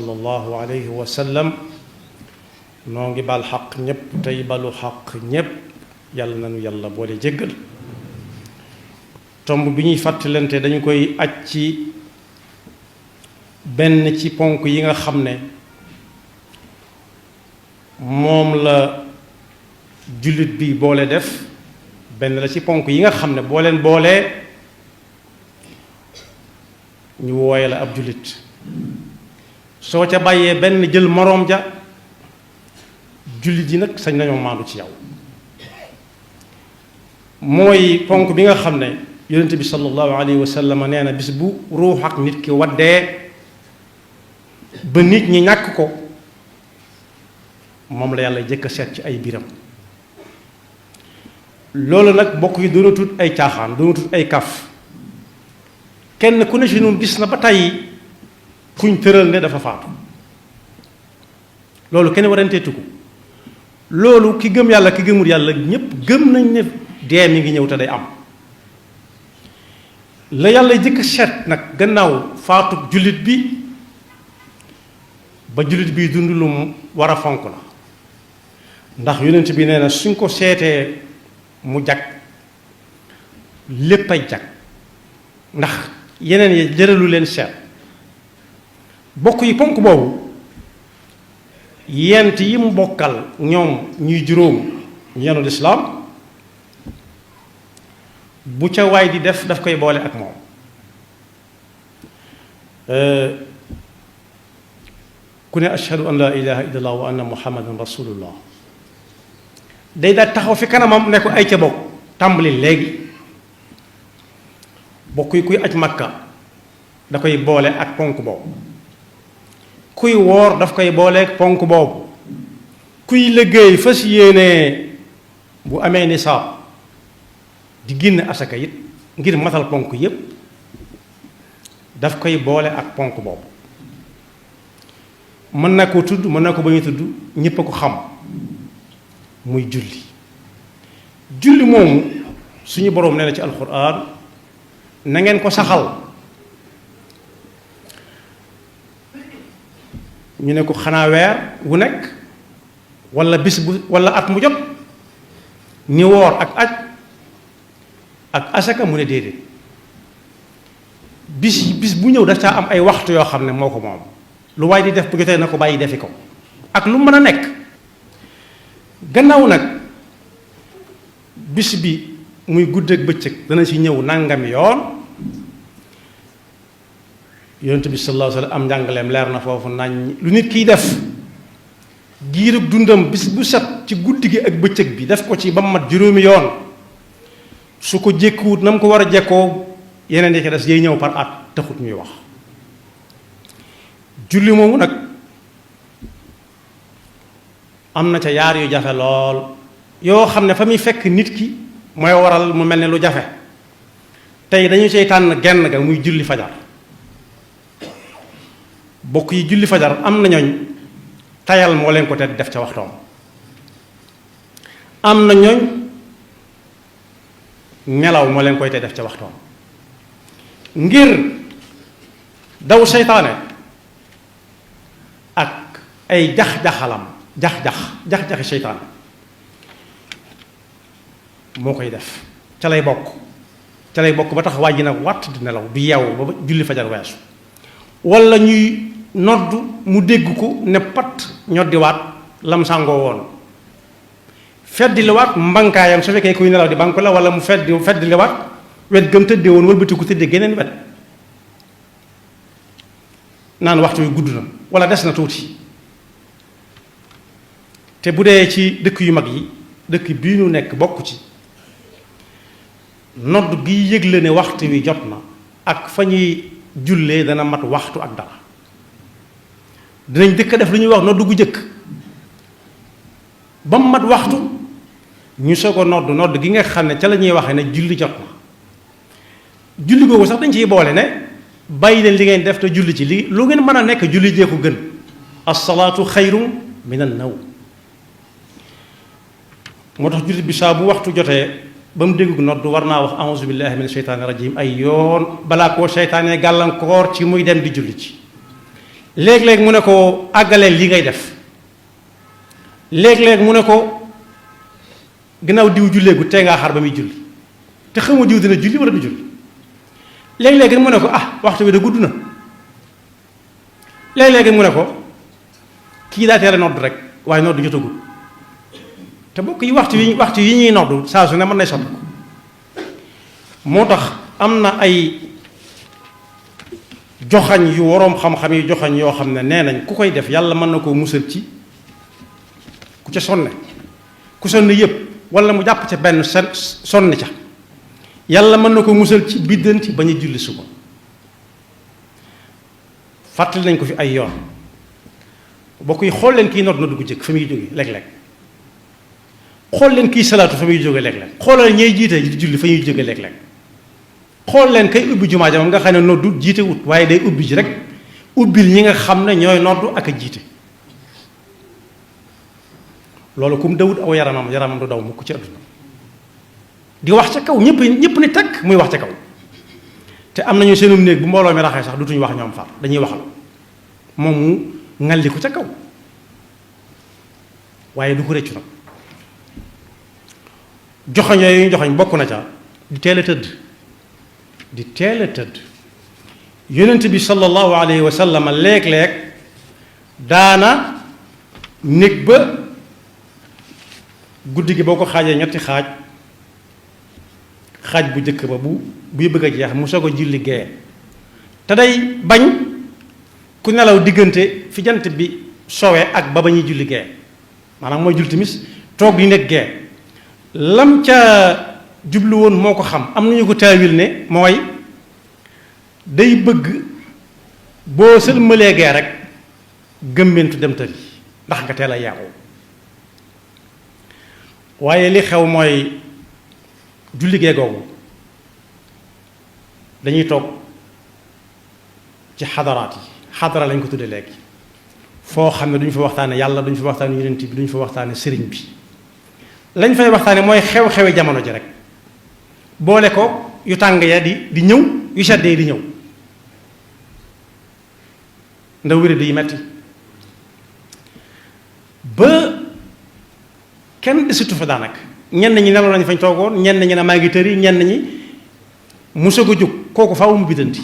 sallallahu alayhi wa sallam noo ngi bal xaq ñépp tey balu xaq ñépp yàlla nañu yàlla boole jéggal. tomb bi ñuy fàttalante dañu koy aj ci benn ci ponk yi nga xam ne moom la jullit bi boole def benn la ci ponk yi nga xam ne boo leen boolee ñu wooye la ab jullit soo ca bàyyee benn jël moroom ja jullit yi nag sañ nañoo maandu ci yow. mooy ponk bi nga xam ne yonent bi sallallahu alayhi wa sallam nee na bis bu ruux ak nit ki waddee ba nit ñi ñàkk ko moom la yàlla jëkk a seet ci ay biram. loolu nag bokk yi doonatut ay caaxaan doonatut ay kaf kenn ku ne ci ñun gis na ba tey kuñ tëral ne dafa faatu loolu kenn waranteetu ko. loolu ki gëm yàlla ki gëmul yàlla ñépp gëm nañ ne dee mi ngi ñëw te day am. la yàlla jëkk seet nag gannaaw faatub jullit bi ba jullit bi dund lu mu war a fonk la ndax yonent bi nee na suñ ko seetee mu jag lépp ay jag ndax yeneen yi jëralu leen seet. bokk yi ponk boobu yent yi mu bokkal ñoom ñuy juróom yenu lislaam bu ca waay di def daf koy boole ak moom. ku ne ashhadu an laa ilaha illallah wa anna muhammadan rasulullah day daal taxaw fi kanamam ne ko ay ca bokk tàmbali léegi. bokk yi kuy aj makka da koy boole ak ponk boobu. kuy woor daf koy boole ak ponk boobu. kuy liggéey fas yéene bu amee nisaab di génn asaka it ngir matal ponk yépp daf koy boole ak ponk boobu. mën na ko tudd mën na ko bañ a tudd ñépp a ko xam muy julli. julli moomu suñu boroom nee na ci alxuraan na ngeen ko saxal. ñu ne ko xanaa weer wu nekk walla bis bu walla at mu jot ni woor ak aj ak asaka mu ne déedéet bis bu ñëw daf caa am ay waxtu yoo xam ne moo ko moom lu waay di def bu jotee na ko bàyyi defi ko ak lu mën a nekk. gannaaw nag bis bi muy guddeeg bëccëg dana ci ñëw nangami yoon yonent bi sallallahu alayhi wa sallam am njàngaleem leer na foofu nañ lu nit kiy def giirug dundam bis bu set ci guddi gi ak bëccëg bi def ko ci ba mu mat juróomi yoon su ko jékkuwut na mu ko war a jekkoo yeneen yi ci des yay ñëw par at taxut ñuy wax. julli moomu nag am na ca yaar yu jafe lool yoo xam ne fa muy fekk nit ki mooy waral mu mel ne lu jafe. tey dañu cay tànn genn ga muy julli fajar. bokk yi julli fajar am na ñooñ tayal moo leen ko te def ca waxtoom. am na ñooñ nelaw moo leen koy te def ca waxtoom. ngir daw ak ay jax-jaxalam jax-jaxi seytaane moo koy def ca lay bokk ba tax waa ji nag wàtt di nelaw du yeewu ba julli fajar weesu. walla ñuy nodd mu dégg ko ne pat ñoddiwaat lam sàngoo woon feddiliwaat mbankaayam su fekkee kuy nelaw di banku la walla mu feddiliwaat wet gëm tëddee woon wëlbatiku tëddee geneen wet naan waxtu yu gudd na walla des na tuuti. te bu dee ci dëkk yu mag yi dëkk bii ñu nekk bokk ci nodd gi yëgle ne waxtu wi jot na ak fa ñuy jullee dana mat waxtu ak dara dinañ dëkk def lu ñuy wax nodd gu jëkk ba mu mat waxtu ñu soog a nodd gi nga xam ne ca la ñuy waxee ne julli jot na. julli googu sax dañ ciy boole ne bàyyi leen li ngeen def te julli ci li lu ngeen mën a nekk julli jee ko gën. as-salaatu xayrun min an-nawm. moo tax jullit bi saa bu waxtu jotee ba mu dégg nodd war naa wax a'uuzu billahi min sheytaani rajim ay yoon balaa koo seytaanee gàllankoor ci muy dem di julli ci. léeg-léeg mu ne ko àggaleel li ngay def léeg-léeg mu ne ko gannaaw diw julleegu tee ngaa xaar ba muy julli te xamoo diw dina julli wala du julli léeg-léeg mu ne ko waxtu bi da gudd na léeg-léeg mu ne ko kii daa teel a nodd rek waaye nodd jotagul te bokk yi waxtu yi ñuy nodd saa su ne mën nay soppi ko moo tax am na ay joxañ yu waroom xam-xam yi joxañ yoo xam ne nee nañ ku koy def yàlla mën na koo musal ci ku ca sonne ku sonne yépp wala mu jàpp ca benn sonne ca yàlla mën na ko musal ci biddanti bañ a julli suba fàttali nañ ko fi ay yoon bokk yi xool leen kii nodd na dugg jëkk fa muy jóge léeg-léeg xool leen kii salaatu fa muy jóge léeg-léeg xoolal ñey jiite di julli fa ñuy jóge léeg-léeg xool leen kay ubbi jumaa ja moom nga xam ne noddu jiite wut waaye day ubbi ji rek ubbil ñi nga xam ne ñooy noddu ak a jiite loolu kum dawut aw yaramam du daw mukk ci àdduna di wax ca kaw ñëpp ni takk muy wax ca kaw te am nañu seenum néeg bu mbooloo mi raxee sax dutuñu wax ñoom far dañuy waxal moom mu ngalli ko ca kaw waaye du ko rëccu nag joxoñ yooyu ñu joxoñ bokk na ca di teel a tëdd yonent bi sallallahu alayhi wa sallam léeg-léeg daana néeg ba guddi gi boo ko xaajee ñetti xaaj bu jëkk ba buy bëgg a jeex mu soog a julli gee te day bañ ku nelaw diggante fi jant bi sowe ak ba ñuy julli gee maanaam mooy julli timis toog di nekk gee lam ca jublu woon moo ko xam am nañu ko taawil ne mooy day bëgg boo sëlmalee gee rek gëmmentu dem tëri ndax nga teel a yeewu waaye li xew mooy julli gee googu dañuy toog ci xadaraat yi xadara lañ ko tudde léegi foo xam ne duñu fa waxtaane yàlla duñu fa waxtaane yonent bi duñu fa waxtaane sëriñ bi lañ fay waxtaane mooy xew-xewi jamono ji rek boole ko yu tàng ya di ñëw yu sedd yi di ñëw ndaw wéri di metti ba kenn desitu fa daanaka ñenn ñi nelaw nañ fañ toogoon ñenn ñi ne maa ngi tëri ñenn ñi mu soog a jóg kooku faaw mu biddanti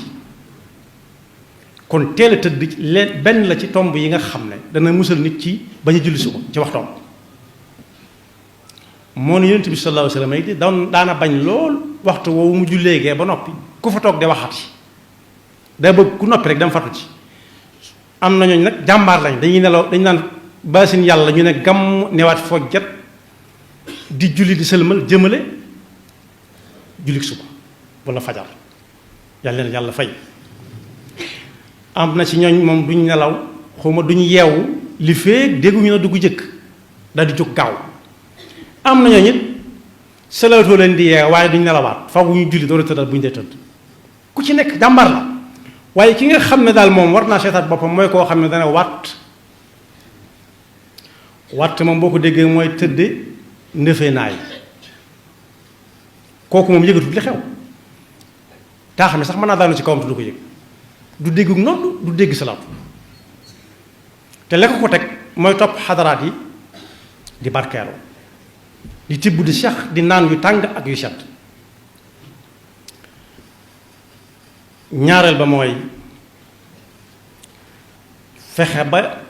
kon teel a tëdd leen benn la ci tomb yi nga xam ne dana musal nit ci bañ a julli suba ci waxtoom moo ne yonent bi sallallahu alayhi wa sallam daana bañ lool waxtu woowu mu jullee gee ba noppi ku fa toog de waxati day bëgg ku noppi rek dama fatu ci am na ñooñu nag jàmbaar lañ dañuy nelaw dañu naan baasin yàlla ñu ne gàmm newaat foog jet di julli di sëlmal jëmale julli suba wala fajar yàlla leen yàlla fay am na ci ñooñ moom duñ nelaw xawma duñ yeewu li fee dégguñu na dugg jëkk daal di jóg gaaw am na ñooñu it salaatoo leen di yeew waaye duñ nelawaat faw ñu julli door a tëddal bu ñu dee tëdd ku ci nekk jàmbar la waaye ki nga xam ne daal moom war naa seetaat boppam mooy koo xam ne dana watt moom boo ko déggee mooy tëdde ndëfee naay kooku moom yëgatut li xew taa xam ne sax mën naa daanu ci kawam te du ko yëg du dégg nodd du dégg salaatu te lekk ko teg mooy topp xadaraat yi di barkeelu di tibb di sex di naan yu tàng ak yu sedd ñaareel ba mooy fexe ba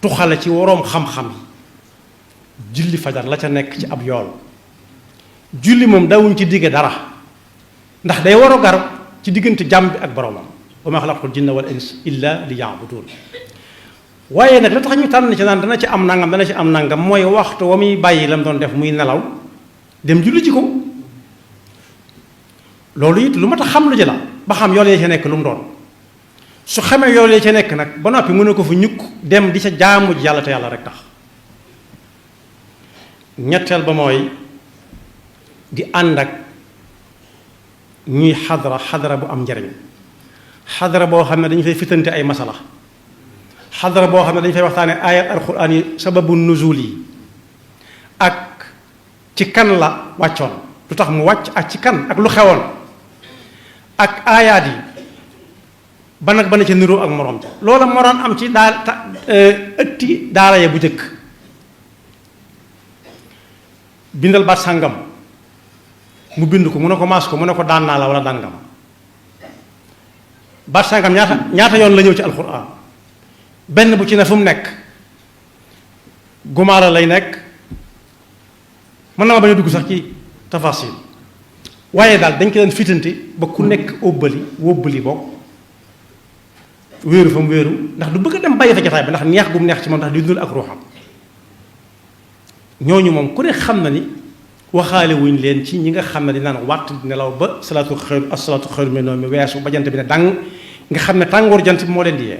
tuxale ci waroom xam-xam yi julli fajar la ca nekk ci ab yool julli moom dawuñ ci digge dara ndax day war a gar ci diggante jàmm bi ak boromam wa maa xalaqtul jinna wal insa illa li ya'budun waaye nag la tax ñu tànn ci naan dana ci am nangam mooy waxtu wa muy bàyyi la mu doon def muy nelaw dem julli ci ko loolu it lu ma tax xam lu ji la ba xam yool yee ca nekk lu mu doon su xamee yool yee ca nekk nag ba noppi mën na ko fa ñukk dem di ca jaamu ji yàlla te yàlla rek tax ñetteel ba mooy di ànd ak ñuy xadara bu am njariñ xadara boo xam ne dañu fay fitante ay masala xadara boo xam ne dañu fay waxtaane ayat alquran yi sababu nuzul yi ak ci kan la wàccoon lu tax mu wàcc ak ci kan ak lu xewoon ak aayaat yi ba nag ba ne ca niroo ak moroom ca loola moo daan am ci ëtti daara ya bu jëkk bindal baat sàngam mu bind ko mu ne ko maas ko mu ne ko daan naa la wala daan nga ma baat sàngam ñaata yoon la ñëw ci alxuraan benn bu ci ne fu mu nekk gumaara lay nekk mën na ma bañ a dugg sax ci tafasil waaye daal dañ ko leen fitante ba ku nekk wóbbali bokk wéeru fa mu wéeru ndax du bëgg a dem bàyyi fa jataay bi ndax neex gu mu neex ci moom ndax di dundal ak ruuxam ñooñu moom ku ne xam na ni waxaale wuñ leen ci ñi nga xam ne di naan wàtt nelaw ba salaatu xayru mina nawm mi weesu ba jant bi ne dang nga xam ne tàngooru jant bi moo leen di yee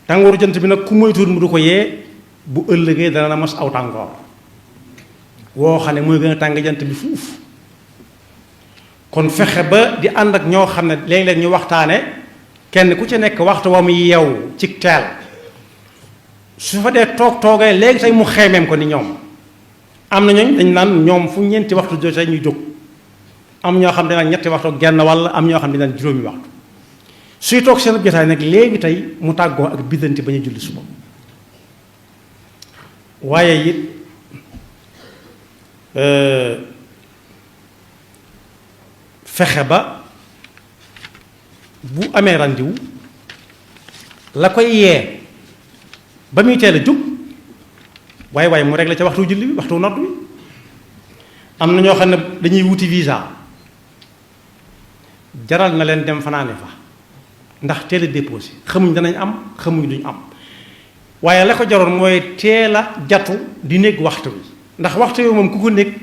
tàngooru jant bi nag ku moytuwul mu du ko yee bu ëllëgee dana na mos aw tàngoor woo xam ne mooy gën a tàng jant bi fuuf kon fexe ba di ànd ak ñoo xam ne léeg-léeg ñu waxtaane kenn ku ci nekk waxtu wa muy yeewu ci teel su fa dee toogee léegi tey mu xeemeem ko ni ñoom am na ñooñ dañ naan ñoom fu ñeenti waxtu jotee ñuy jóg am ñoo xam ne nag ñetti waxtu genn walla am ñoo xam ne naan juróomi waxtu suy toog seen jotaay nag léegi tey mu tàggoo ak biddanti ba ñu julli suba waaye it fexe ba bu amee randiw la koy yee ba muy teel a jóg waaye mu réglé ca waxtu julli bi waxtu nodd bi am na ñoo xam ne dañuy wuti visa jaral na leen dem fanaane fa ndax teel a déposé xamuñ danañ am xamuñ duñ am waaye la ko jaroon mooy teel a jatu di nekk waxtu bi ndax waxtu bi moom ku ko nekk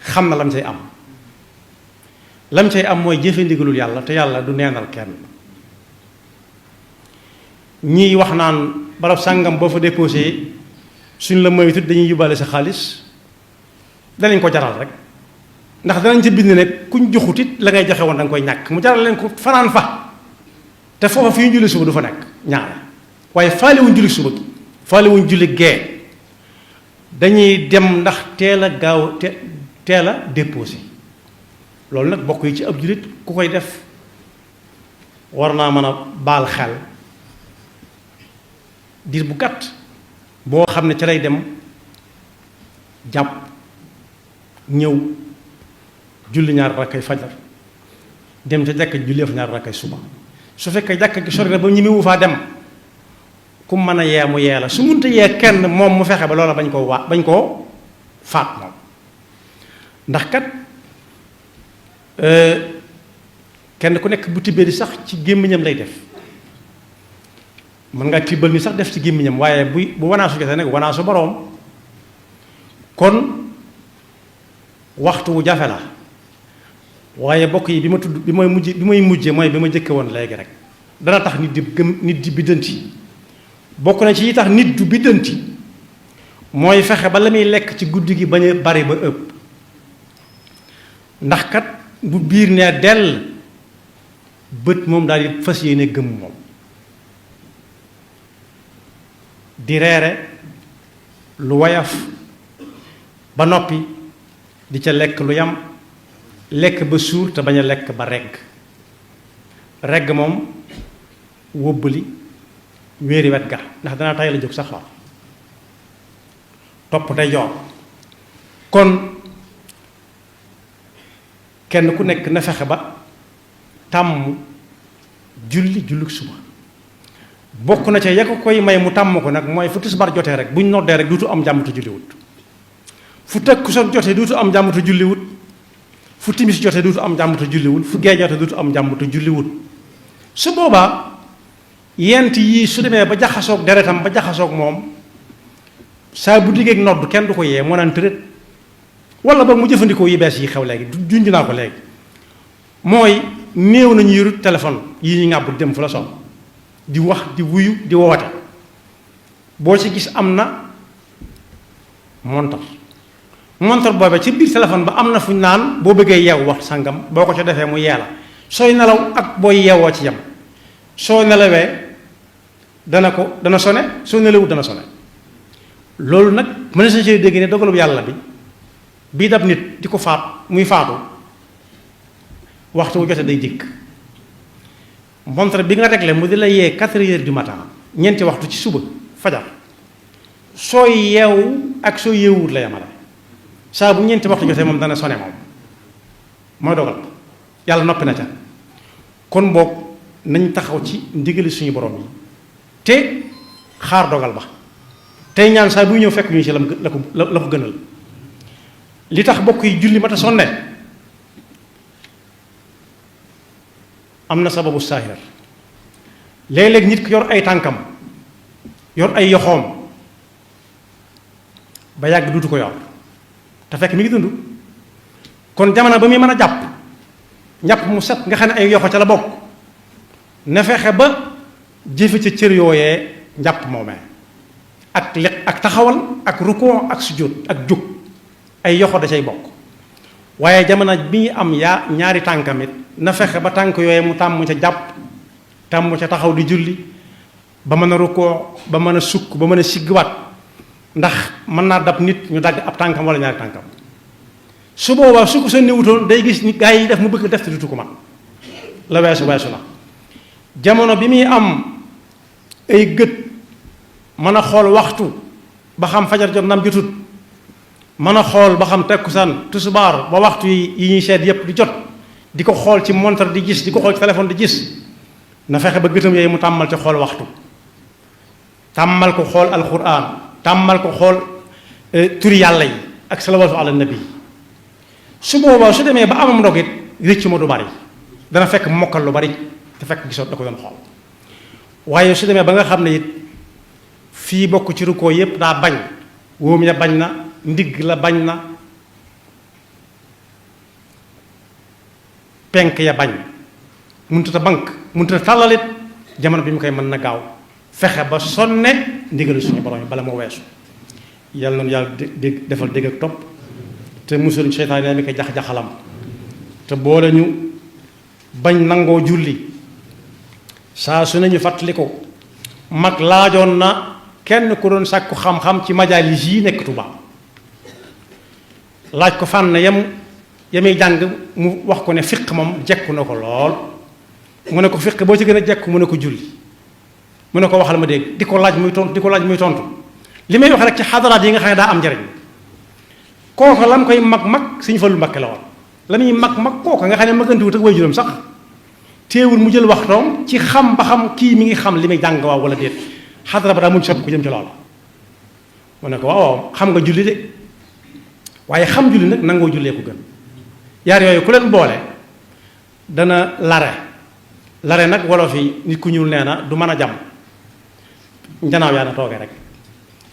xam na lam cay am mooy jëfe ndigalul yàlla te yàlla du neenal kenn ñiy wax naan barab sàngam boo fa déposé suñ la moytu dañuy yóbbaale sa xaalis danañ ko jaral rek ndax danañ ca bind ne kuñ joxut it la ngay joxe woon da nga koy ñàkk mu jaral leen ko fanaan fa te foofa fi ñu julli suba du fa nekk ñaare waaye faale wuñ julli suba gi faale wuñ julli gee dañuy dem ndax teel a gaaw teel a déposé loolu nag bokk yi ci ab jullit ku koy def war naa mën a baal xel diir bu gàtt boo xam ne ca lay dem jàpp ñëw julli ñaar rakkay fajar dem ca jàkka julli fa ñaar rakkay suba su fekkee jàkka gi sori na ba ñi mu faa dem ku mën a yee mu yee la su munta yee kenn moom mu fexe ba loola bañ koo faat moom ndax kat kenn ku nekk bu tibbee di sax ci gémmiñam lay def mën ngaa tibbal ni sax def ci gémmiñam waaye bu wanaasu jotee nag wanaasu boroom kon waxtu wu jafe la waaye bokk yi bi may mujje mooy bi ma jëkke woon léegi rek dana tax nit di biddanti bokk na ci yi tax nit du biddanti mooy fexe ba la muy lekk ci guddi gi bañ a bari ba ëpp ndax kat bu biir nee dell bët moom daal di fas yéene gëm moom di reere lu wayaf ba noppi di ca lekk lu yam lekk ba suur te bañ a lekk ba regg moom wóbbali wéeri wet ga ndax danaa tay la jóg sax far topp tey joor kon kenn ku nekk na fexe ba tàmm julli suba bokk na ca ya ko koy may mu tàmm ko nag mooy fu tisbaar jotee rek buñ noddee rek duutu am jàmm te julliwut fu takkusaan jotee duutu am jàmm te julliwut fu timis jotee duutu am jàmm te julliwut fu gee jotee duutu am jàmm te julliwut su boobaa yent yii su demee ba jaxasoog deretam ba jaxasoog moom saa bu diggeeg nodd kenn du ko yee moo naan tërét wala ba mu jëfandikoo yi bees yi xew léegi junj naa ko léegi mooy néew nañu yorut téléphone yi ñu ngàbb dem fu la sol di wax di wuyu di woote boo ci gis am na montar boobee ci biir téléphone ba am na fu ñu naan boo bëggee yeewu wax sangam boo ko ca defee mu yee la sooy nelaw ak booy yeewoo ci yam soo nelawee dana sone soo nelawut dana sone loolu nag mën na sa ci dégg ne dogalub yàlla bi bii dab nit di ko faat muy faatu waxtu wu jotee day dikk montre bi nga réglé mu di la yee 4 heures du matin ñeenti waxtu ci suba fajar sooy yeewu ak soo yeewut la yamale saa bu ñeenti waxtu jotee moom dana sone moom mooy dogal yàlla noppi na ca kon boog nañ taxaw ci ndigali suñu borom yi te xaar dogal ba tey ñaan saa buy ñëw fekk ñu ci la ko gënal li tax bokk yi julli mata sonne am na sababu saahir léeg-léeg nit ki yor ay tànkam yor ay yoxoom ba yàgg duutu ko yor te fekk mi ngi dund kon jamono ba muy mën a jàpp mu set nga xam ne ay yoxo ca la bokk na fexe ba jëfe ca cër yooyee njàpp moomee ak leq ak taxawal ak rukkoo ak sujjóot ak jóg ay yoxo da cay bokk waaye jamono bi am ñaari tànkamit na fexe ba tànk yooyee mu tàmm ca jàpp tàmm ca taxaw di julli ba mën a rukkoo ba mën a sukk ba mën a siggiwaat ndax mën naa dab nit ñu dagg ab tànkam wala ñaari tànkam su boobaa su ko sa néewutoon day gis ni gaa yi def mu bëgg def te dutu ko man la weesu na jamono bi muy am ay gët mën a xool waxtu ba xam fajar jot nam jotut mën a xool ba xam tekkusaan tusubaar ba waxtu yi ñuy seet yépp di jot di ko xool ci montre di gis di ko xool ci téléphone di gis na fexe ba gëtam yooyu mu tàmmal ci xool waxtu tàmmal ko xool alquran tàmmal ko xool turi yàlla yi ak salawaatu ala nabi su boobaa su demee ba amam ndogit rëcc ma du bari dana fekk mokkal lu bari te fekk gisoot da ko doon xool waaye su demee ba nga xam ne it fii bokk ci rukkoo yépp daa bañ wóom ya bañ na ndigg la bañ na penk ya bañ mënut a bank mënut a tàllalit jamono bi mu koy mën na gaaw fexe ba sonne ndigalu suñu borom yi bala moo weesu yàlla noonu yàlla defal dégg ak topp te musul seytaane mi ko jax-jaxalam te boole ñu bañ nangoo julli saa su nañu fàttali ko mag laajoon na kenn ku doon sàkku xam-xam ci majaalis yi nekk Tuuba laaj ko fànn yamay jàng mu wax ko ne fiq moom jekku na ko lool mu ne ko fiq boo ci gën a jekku mu ne ko julli mu ne ko waxal ma dégg di ko laaj muy tontu li may wax rek ci xadaraat yi nga xam ne daa am njariñ kooku la mu koy mag Sëñ Fallu Mbakke la woon la muy mag kooku nga xam ne magandiwut ak way juróom sax téewul mu jël waxtoom ci xam ba xam kii mi ngi xam li muy jàng waaw wala déet xadara ba daa mujj soppi ku jëm ci loolu mu ne ko waaw xam nga julli de waaye xam julli nag nangoo jullee ko gën yaar yooyu ku leen boole dana lare nag wolof yi nit ku ñuul nee na du mën a jam njanaaw yaa na toogee rek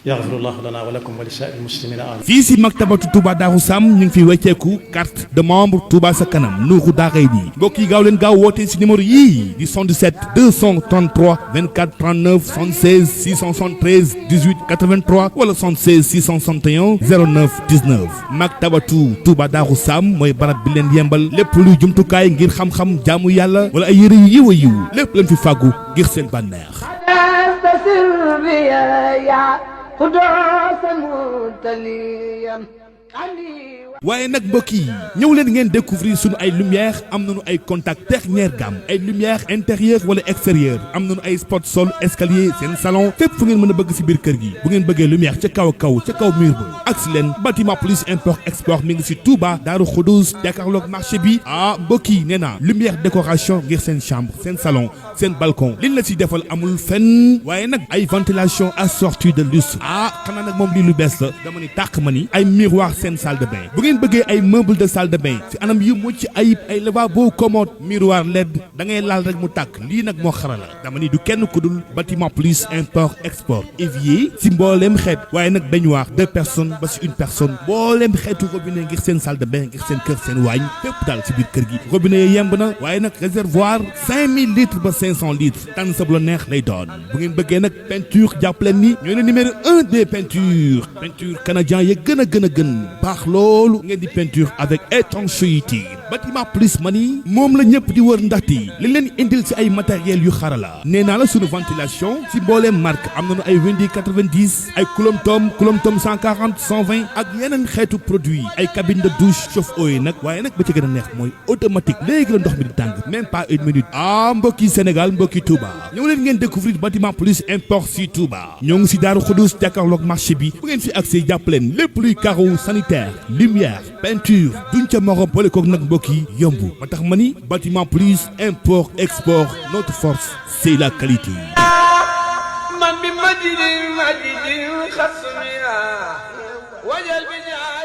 yaxfirullahu lana wa lakum wa li saa'iril muslimina amin. fii si maktabatu Touba Darou Sam ñu ngi fi wecceeku carte de membre Touba sa kanam nuuru daaray nii mbokk yi gaaw leen gaaw woote si numéro yii di 77 233 24 39 76 673 18 83 wala 76 661 09 19 maktabatu Touba Darou Sam mooy barab bi leen yembal lépp luy jumtukaay ngir xam-xam jaamu yàlla wala ay yëre yu yiw a yiw lépp leen fi fàggu ngir seen bànneex. waaye nag mbokk yi ñëw leen ngeen découvrir suñu ay lumière am nañu ay contact dernière gamme ay lumière intérieure wala extérieure am nañu ay spot sol escalier seen salon fépp fu ngeen mën a bëgg si biir kër gi bu ngeen bëggee lumière ca kaw mur ba ak si leen bâtiment plus import export mi ngi si Touba Daaru Xudoos jàkkaarloog marché bi mbokk yi nee naa lumière décoration ngir seen chambre seen salon seen balcon liñ la si defal amul fenn waaye nag ay ventilation assortie de lustre xanaa nag moom lii lu bees la dama ni tàq ma ni ay miroir seen salle de bain bu ngeen bëggee ay meuble de salle de bain ci anam yu mucc ayib ay lavabo commode miroir LED da ngay laal rek mu tàkk lii nag moo xarala dama ni du kenn ku dul bâtiment plus import export évier si mbooleem xeet waaye nag baignoire 2 personnes ba si 1 personne mbooleem xeetu robinet ngir seen salle de bain ngir seen kër seen waañ fépp daal si biir kër gi robinet yi yemb na waaye nag réservoir 5000 litres ba 500 litres tànn sa bu la neex lay doon bu ngeen bëggee nag peinture jàppaleen ni ñoo ne numéro 1 des peintures peinture canadien ya gën a baax loolu ngeen di peinture avec étanchéité bâtiment plus mani moom la ñëpp di wër ndaxte li leen indil si ay matériel yu xarala nee naa la sunu ventilation si mbooleem marque am nañu ay Windi 90 ay Kulomtom 140 120 ak yeneen xeetu produit ay cabine de douche chauffe-eau yi nag waaye nag ba ci gën a neex mooy automatique léegi la ndox mi di tàng même pas une minute ah mbokki Sénégal mbokki Touba ñëw leen ngeen découvrir bâtiment plus import si Touba ñoo ngi si Daaru Xudoos jàkkaarloog marché bi bu ngeen fi accès jàpp leen lépp luy carreau sanitaire lumière peinture duñ ca morom boole koog nag mbokk yi yomb ba tax ma ni bâtiment plus import export notre force c'est la qualité. من بمجد مجد خصمها وجل بجاه